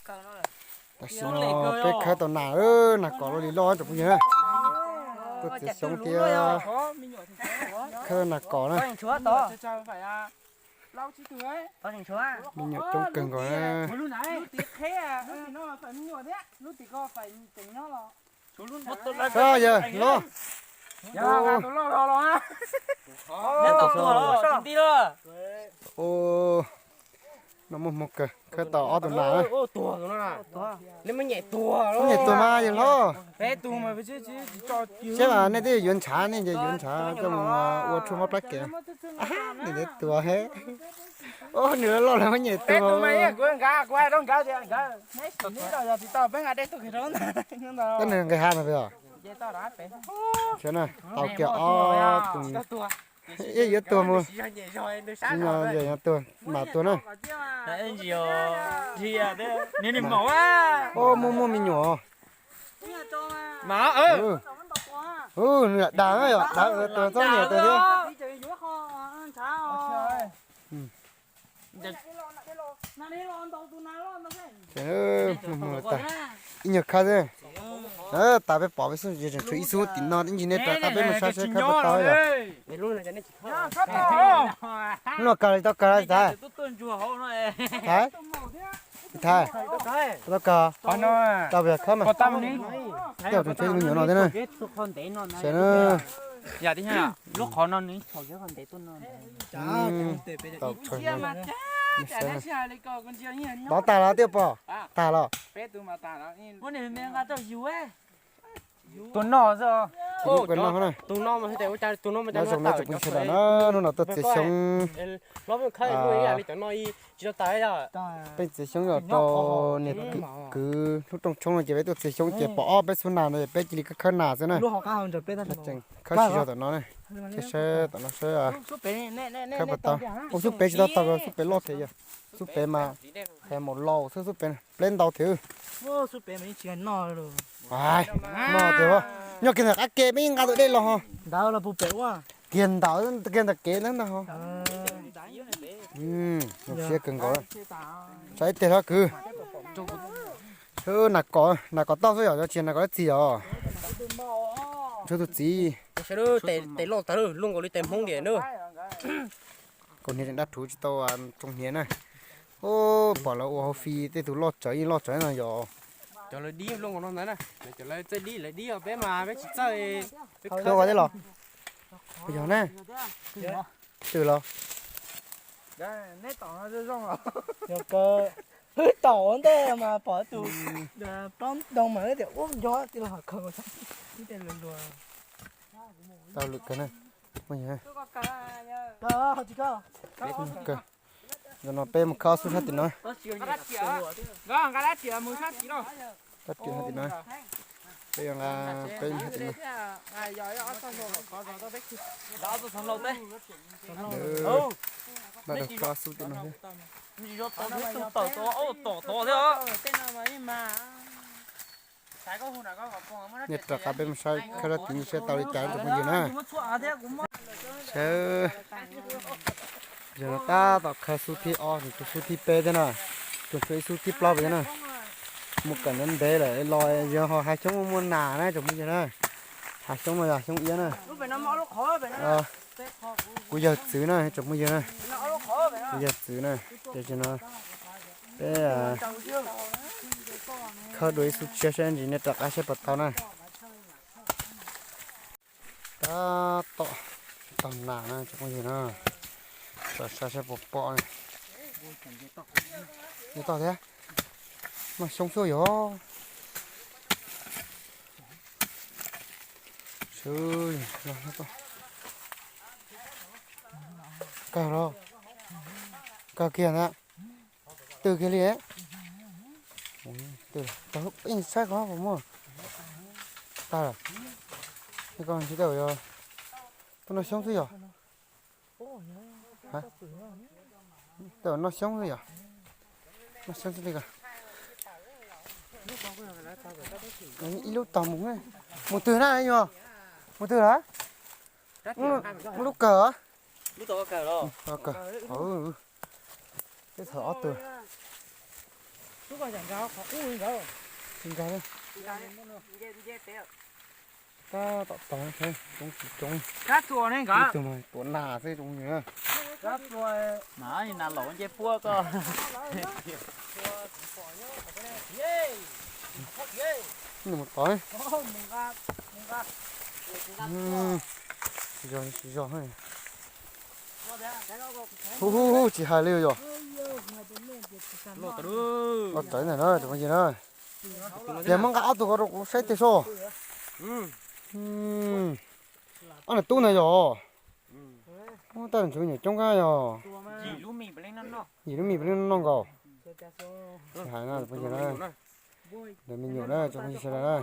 Tam sim no peb khawb tau nas, nas kom loj li loj tsoom phooj ywg na. Tuaj txiav xyoob thiab khawb tau nas kom na. Me nyuam coob kawg nkaus na. Yog los. No muaj hmoo kawg, khawb tau ob tug nas na. Nyem tuag mas yawg hlob. Seb mas nej twb yuav ntshav, nej ces yuav ntshav coj mus ua tshuaj mob plab kev. Nej twb tuag he. Nws loj loj lawm muab nyem tuag. Tab nws nqis hav no pes os. Tau kiag ob tug, yuav tuag mus. Tuag, mam tuag na. Muaj muaj me nyuam. Nws dag, dag tuag txob niam tuag thiab. Ib nyuag khawb xwb. Tas peb pom peb xub, tseem tshuav ib xub tim no, ib ntsis nej rov qab peb mus saib seb khawb puas tau yom. Lub no kawg li tau kawg li tas. Thaiv, thaiv, tau kawg, tau pes khawb mas. Tej tseem tshuav me nyuam no thiab na. Sawv na. Tau tshaj. Tov tag los tiaj pom, tag los. Tua noj xwb. Tus no na. Tus no mas tus no mas zoo na tsoom phooj ywg sawv daws na, hnub no tuaj txiav xyoob. Peb txiav xyoob yog rau niam kwv hnub rooj tshoob no ces peb tuaj txiav xyoob ces pom ob peb xub nas no ces peb cia li khawb nas xwb na. Tseem khawb tsis zog tom no na. Saib tom no saib khawb puas tau. Ua xub pem tsis tau tau, xub pem loj thiab yog. Xub pem mas hais mus laus xwb, xub pem pleb ntau thiab. Noj tiag, nyob kiag ntawm qab ke peb yeej nqa tus dej los ho. Kiag ntawm, kiag ntawm kev ntawd ntag ho. Zoo siab kawg nkaus. Saib ib teg hlob kwv. Nas kom, nas kom toj xwb yom, yog tsis nas kom dab tsi yom. Ntsuag tus txiv. Tes loj tag, luaj nkaus li tes Hmoob tiag na. Kaus hniav tseem dab rhuv tsis tau tsoo hniav na. Pom lawv ua hauv fi tej tus loj tsawv yeej loj tsawv no yom. Cov lawv dib luaj nkaus no ntawd na, cov lawv txawj dib lawv dib, peb mas peb tsis txawj. Peb khawb ua thiab los? Yog na. Twm los? Hwb, tom ua ntej mas pom tus plaub ntoo mas tias ub nco tij laug, khaws ib tej luag luag. Tau lwm kawg na. Zoo no peb mus khawb ob xub sab tim no. Sab tim no. Peb yuav nqa, peb mus sab tim no. Nqa dua khawb ob xub tim no thiab. Nej rov qab peb mus saib khawb sab tim no seb tau li cas tsoom phooj ywg na. Sawv, yog no tab tom khawb xub thib ob, tseem tshuav xub thib peb thiab na, tseem tshuav ib xub thib plaub pem thiab na. Mus kawm ntev ntev lawm los yog ho hav xyoob muaj nas na tsoom phooj ywg na. Hav xyoob no yog xyoob iab na. Kuv yawg txwv na tsoom phooj ywg na. Kuv yawg txwv na. Ces no peb khawb dua ib xub tshiab seb ntsis nej rov qab seb puas tau na. Tab tom tsis tau nas na tsoom phooj ywg na. Saib saib seb puas pom. Nce toj thiab. Noj xyoob xwb yog. Kawg los, kawg kiag ntag. Tw kiag li. Tw, saib ko puas muaj. Tag lawm. Ko ntshe tej zaum yog tuaj noj xyoob xwb yog. Tej zaum noj xyoob xwb yog. Noj xyoob xwb li ko. Ib lub tog mus, mus twg na yog? Mus twg lawm? Muaj lub kawg. Peb txhawm ob tug. Tsis nkag li. Tab tom tau thiab, coob tsis coob. Ib tug mas tuav nas xwb zoo li na. Mas nas laus nce puab koj. Nws mus tod. Tsis zog, tsis zog. Hu hu hu, tsis hais li yog. Los tawv ntawm na, tus phooj ywg na. Ces muab nqa ob tug ko rau kuv saib tej soj. Ob niam tub na yog. Tab tus me nyuam coob kab yog. Yim lub mis peb li noj nkaus. Tsis hais na, tus phooj ywg na. Tus me nyuam na, tsoom phooj ywg sawv daws na.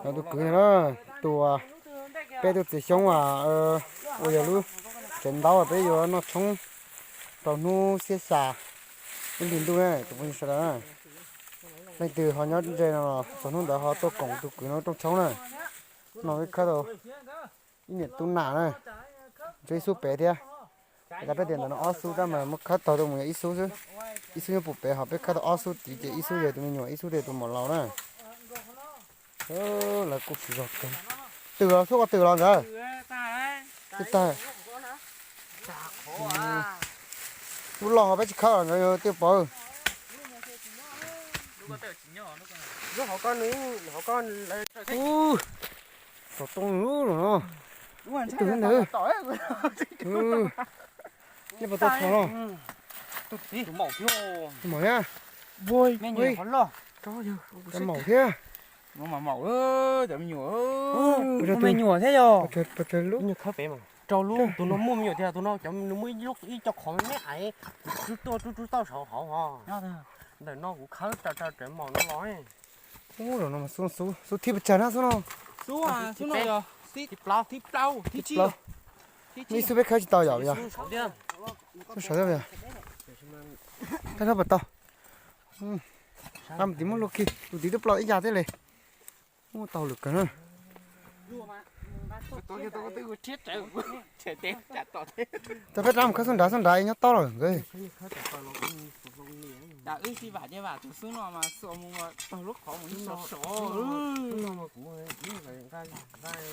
Tus kwv na, tus, peb tus txiv xyoob uas, uas yog lub tsev ntaub peb yuav noj tshoob rau hnub xiab xya, ib hlis ntuj na, tus phooj ywg sawv daws na. Leej twg ho nyob ntse no los txog hnub ntawd ho tuaj koom tus kwv no rooj tshoob na. No peb khawb tau ib niam tub nas na, tso ib xub pem thiab. Cas peb tias ntawm no ob xub tab mas muab khawb tag tuaj mus yog ib xub xwb. Ib xub nyob puag pem, ho peb khawb tau ob xub tid ces ib xub yog tus me nyuam, ib xub yog tus maum laus na. Lawv kuj tsis zog kawg. Twm los xub ko twm los nkawd. Twb tag. Lub loj ho peb tsis khawb los nkawd twb pov. Ub, xov tooj lub los no. Ib tug ntawd. Nej puas tau txhom no? Tus maum thiab. Tus maum thiab. Cov maum thiab. Cov me nyuam, me nyuam thiab yog. Rau lub tus no muaj me nyuam tiag, tus no cov nws muaj ib co qhov me me aiv, tsub tuaj tsub tsub tauj saud hauv os. Ntawm no kuv khawb raws raws maum no los. Ub, los no xub, xub thib pes tsawg na xub no? Xub no yog thib plaub, thib plaub, thib tsib. Ib xub peb khawb tsis tau yom, yog. Xub saud thiab yog. Khawb puas tau? Tab mus tiv muab luaj kiag, tus tiv twb plaub ib yam thiab li. Ub, tau lawm kawg na. Tau peb rab mus khawb xub nrad, xub nrad nyob tob lawm nkawd.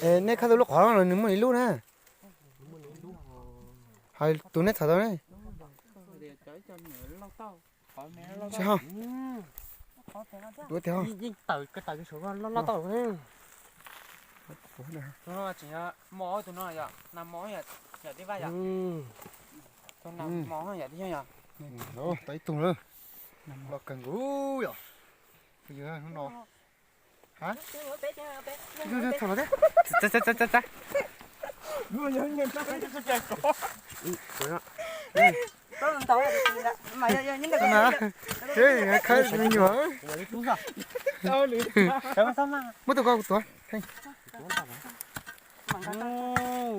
Es nej khawb tau lub qhov no los nws muaj ib lub na. Hais tus neb txhais tau ne. Tsis ho. Tuav tiag ho. Tau ib tug lawm. Los kawg nkaus yom. Hnub no. Txav txav txav txav. Khawb me nyuam. Muab tus ko kuv tuav.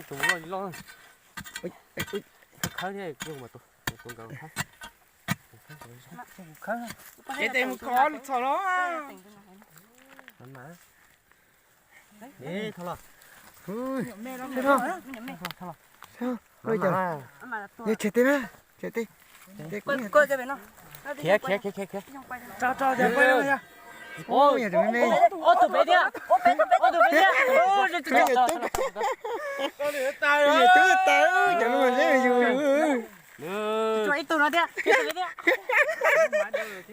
Tus loj li loj. Khawb thiab, tus nkawd khawb. Ces tes mus kov lub txhom los. Thov los. Yog tshem tes na, tshem tes. Khiav khiav khiav khiav khiav. Ob tug pem thiab, ob tug pem thiab. Cov lus ib tug no thiab.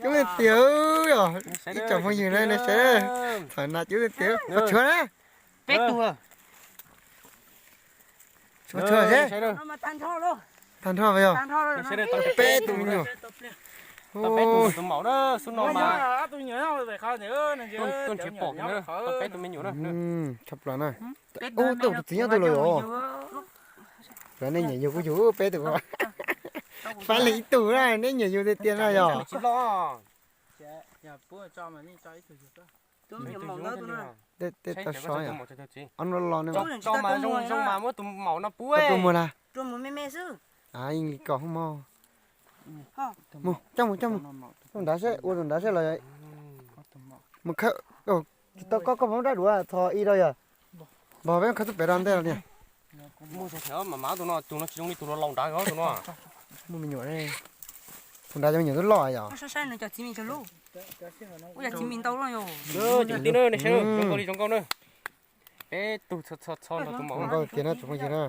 Coob tiag, ib tsoom phooj ywg na, nej saib, thaum no coob tiag, qhov tshuav na. Peb tug. Tshuav tshuav seb. Tag nrho yog peb tus me nyuam. Peb tus me nyuam tus maum na, xub no mas. Tuaj nrhiav pom na, peb tus me nyuam na. Tshaj plaws na. Ub, tus txiv nyob twg los yog? Cov nej nyiam yug kuj yug peb tus. Fab li ib tug na, neb nyiam yug tiag tiag na yog. Tej tau so yom. Ob no los ne. Tus muag na. Yeej li koj hub mog. Mus coj mus coj mus. Tus nrad seb, ua tus nrad seb los. Mus khawb. Tsis tau, koj koj pom rab duav txhos ib rau yog. Npog peb khawb txoj pem rau ntej los tiag. Mus txog thaum mas mas tus no, tus no tsis zoo li tus laus laus nrad os tus no. Muaj me nyuam ne. Tus nrad cov me nyuam twb loj yom. Saib saib nws cov txiv mis cog lub. Ua cov txiv mis ntau loj yom. Tseem tib na, zoo nkauj li zoo nkauj na. Peb tug txho txho txho nrog tus maum nkauj tiag na tsoom phooj ywg na.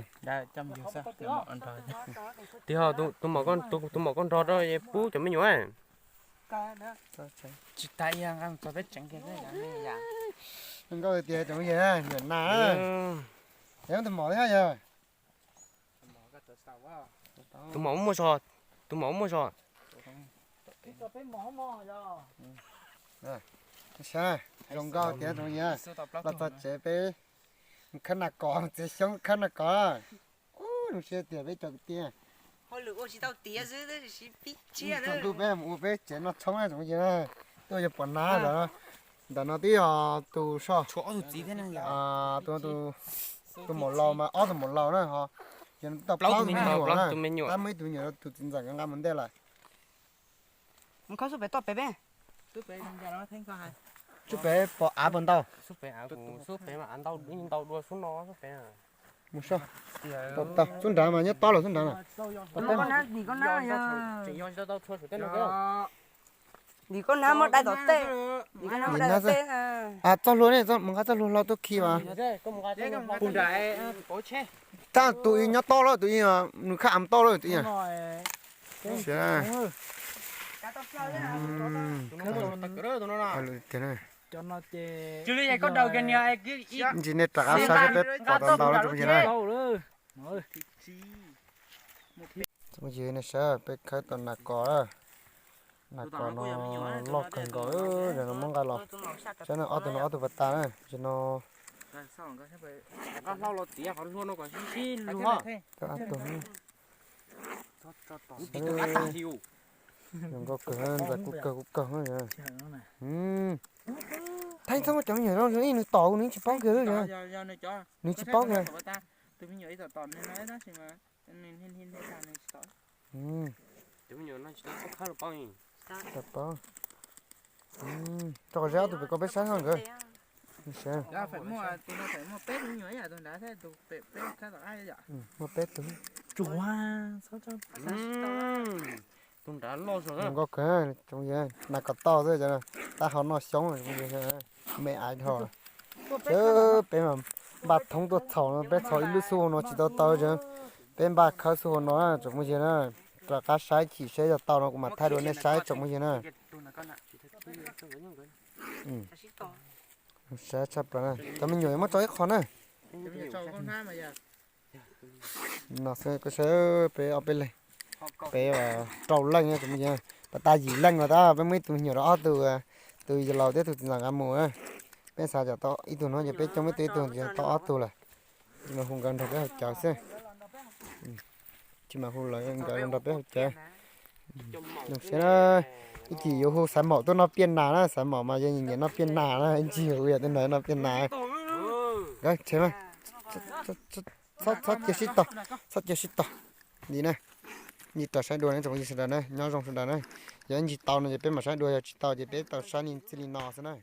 Tiag, tus maum koj nrog rau pub cov me nyuam. Tsis tas ib yam nqa mus txog peb tseev kiag. Zoo nkauj tiag tsoom phooj ywg na, nyuam nas. Yog tus maum thiab yog. Tus maum muaj zog, tus maum muaj zog. Saib, zoo nkauj tiag tsoom phooj ywg. Los txog tsev peb mus khawb nas kos, txiav xyoob khawb nas kos. Ub, zoo siab tiag peb cov kwv tij. Tsaus ntuj peb mus ua peb tsev noj tshoob na tsoom phooj ywg na. Tuaj yog pom nas lawm. Ntawm no twb yog tus soj, tus, tus maum laus mas ob tug maum laus na ho. Yog no twb tau plaub tug me nyuam na. Tab muaj ib tug me nyuam rau tus txiv ntxawm nkawd nqa mus ntej lawm. Mus khawb xub pem toj pem peb. Xub pem pom av puas ntau? Xub pem av, xub pem mas av ntau, ntau dua xub no xub pem. Mus soj. Tau, tau, xub nrad mas nyob tob lawm xub nrad na. Tseem yog tsis tau tau txhua saum tej no. Nim koj nab muab dai tom tej. Nim koj nab muab dai tom tej. Txoj hlua ne, mus nqa txoj hlua hlau tuaj khi mas. Tab tus ib nyob tob lawm tus ib, nws khab av tob lawm tus ib. Ntsis nej rov qab saib peb pom tau ntau lawm tsoom phooj ywg na. Tsoom phooj ywg nej saib peb khawb tau nas kos, nas kos no loj kawg nkaus, zaum no muab nqa los. Saib no ob tug no ob tug pas tas na, zaum no. Zoo nkauj kawg, ntxim kub kawg kub kawg. Thaib txhob muab cov me nyuam no, nws tom nws tsis paub kiag, nws tsis paub kiag. Tsis paub. Rau qhov zeb ob tug pem ko peb saib no nkawd. Muaj peb tug. Zoo nkauj kawg, nas kos tau xwb, tab ho noj xyoob, me aiv dhau. Seb peb mas npaj thoob tuaj txhaum no, peb txhaum ib lub xub hau no tsis tau tau, peb npaj khawb xub hau no na tsoom phooj ywg na. Rov qab saib chim seb yog tau no kuv mam thaij dua nej saib tsoom phooj ywg na. Saib tshaj plaws na, cov me nyuam yuav muab tso ib qho na. No xwb, peb ob peb leeg, peb rau leej na tsoom phooj ywg, pas tas yim leej los tab peb muab ib tug me nyuam rau ob tug, tus yawg laus thiab tus txiv ntxawm nkawd mus. Peb xav kom tau ib tug no ces peb coj muab ib tug ib tug ces tau ob tug lawm. Ces mas hu nkawd nrog peb haus cawv xwb. Ces mas hu lawv nkawd los nrog peb haus cawv. Zoo siab na, ib chim yuav hu xaiv maum tuaj noj piaj nas na, xaiv maum mas yog nyiam nyiam noj piaj nas na, ib ntsis hu yog tej no noj piaj nas. Txhob cia sib tog, txhob cia sib tog li na. Ib ntsis rov saib dua na tsoom phooj ywg sawv daws na, nyob zoo sawv daws na. Yog ib ntsis tau no ces peb mam saib dua, yog tsis tau ces peb tau saib li txij li no xwb na.